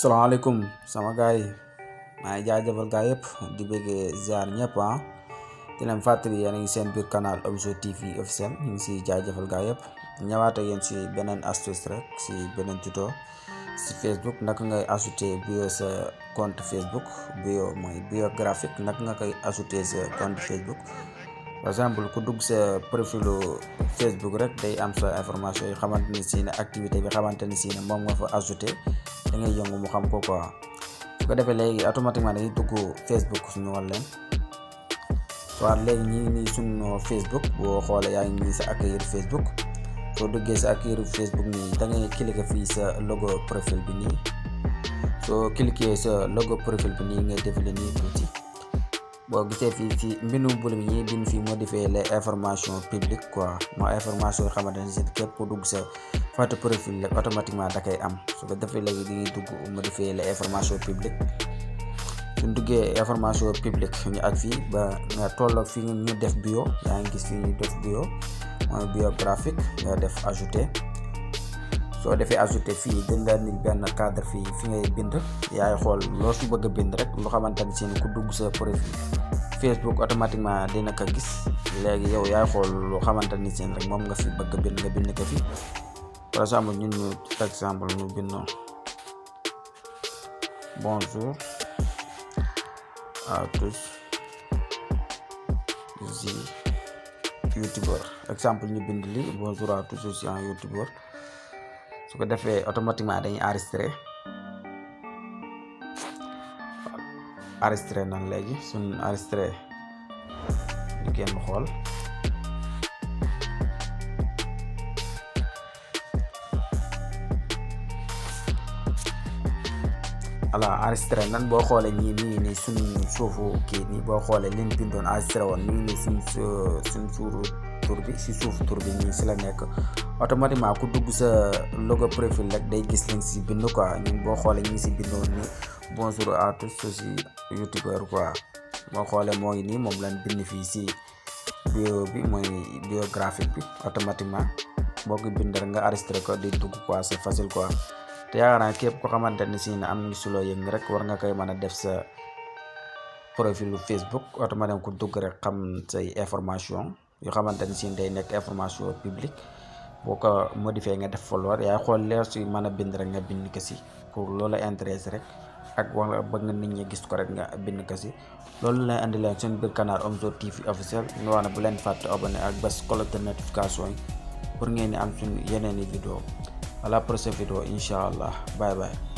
Assalamualaikum sama gaay yi maa ngi jaajëfal gaay yëpp di bëggee ziar ñëpp di leen fàttali yéen a ngi seen biir canal Omzo TV officiel ñu ngi si jaajëfal gaay yëpp ñëwaat ak yéen si beneen astuce rek si beneen tuto si Facebook naka ngay ajouter bio sa compte Facebook bio mooy biographique naka nga koy ajouter sa compte Facebook. Par exemple ku dugg sa profilu Facebook rek day am sa information yi xamante ni si ne activité bi xamante ni si ne moom nga fa ajouté da ngay yëngu mu xam ko quoi su ko defee léegi automatiquement dañuy dugg Facebook suñu wal leen soit léegi ñi ngi nii suñu Facebook boo xoolee yaa ngi nii sa accueil Facebook soo duggee sa accueil Facebook nii da ngay cliquer fii sa logo profil bi nii soo cliquer sa logo profil bi nii ngay défilé nii tuuti boo gisee fii ci mbindu bul bi ñuy bind fii modifier les informations publiques quoi mooy information yoo xamante ne si képp ku dugg sa photo profil rek automatiquement da koy am su ko defee léegi di dugg modifier les informations publiques suñ duggee information publique ñu ak fii ba nga tolloog fii ñu def bio yaa ngi gis fii ñu def bio mooy biographique nga def ajouter soo defee ajouter fii dañ la ni benn cadre fii fi ngay bind yaay xool loo fi bëgg a bind rek lu xamante ni seen ku dugg sa profil Facebook automatiquement dina ko gis léegi yow yaay xool lu xamante ni seen rek moom nga fi bëgg a bind nga bind ko fi par exemple ñun ñu exemple ñu bind bonjour à tous je suis youtubeur exemple ñu bind li bonjour à tous je suis un youtubeur su ko defee automatiquement dañuy enregistré nan léegi suñ enregistré ñu génn xool voilà enregistré nan boo xoolee ñii mi ngi nii suñ suufu kii nii boo xoolee liñ bindoon enregistré woon mi ngi nii suñ suuru tur bi si suuf tur bi nii si la nekk automatiquement ku dugg sa logo profil rek day gis liñ si bind quoi ñun boo xoolee ñi si bindoon ni bonjour à tous je suis youtubeur quoi boo xoolee moo ngi nii moom lañ bind fii si bio bi mooy biographique bi automatiquement boo ko bind rek nga enregistré ko di dugg quoi c'est facile quoi te yaakaar naa képp ko xamante ni si ne am na suloo yëng rek war nga koy mën a def sa profilu Facebook automatiquement ku dugg rek xam say information yoo xamante ni si day nekk information publique boo ko modifié nga def follower yaay xool leer si mën a bind rek nga bind ko si pour loolu la intéressé rek ak wala bëgg nga nit ñi gis ko rek nga bind ko si loolu lay andi leen seen biir canal Omzo TV officiel ñu wax ne bu leen fàtte abonné ak bés cloche de notification yi pour ngeen di am suñu yeneen i vidéo à la prochaine vidéo incha allah bye bye.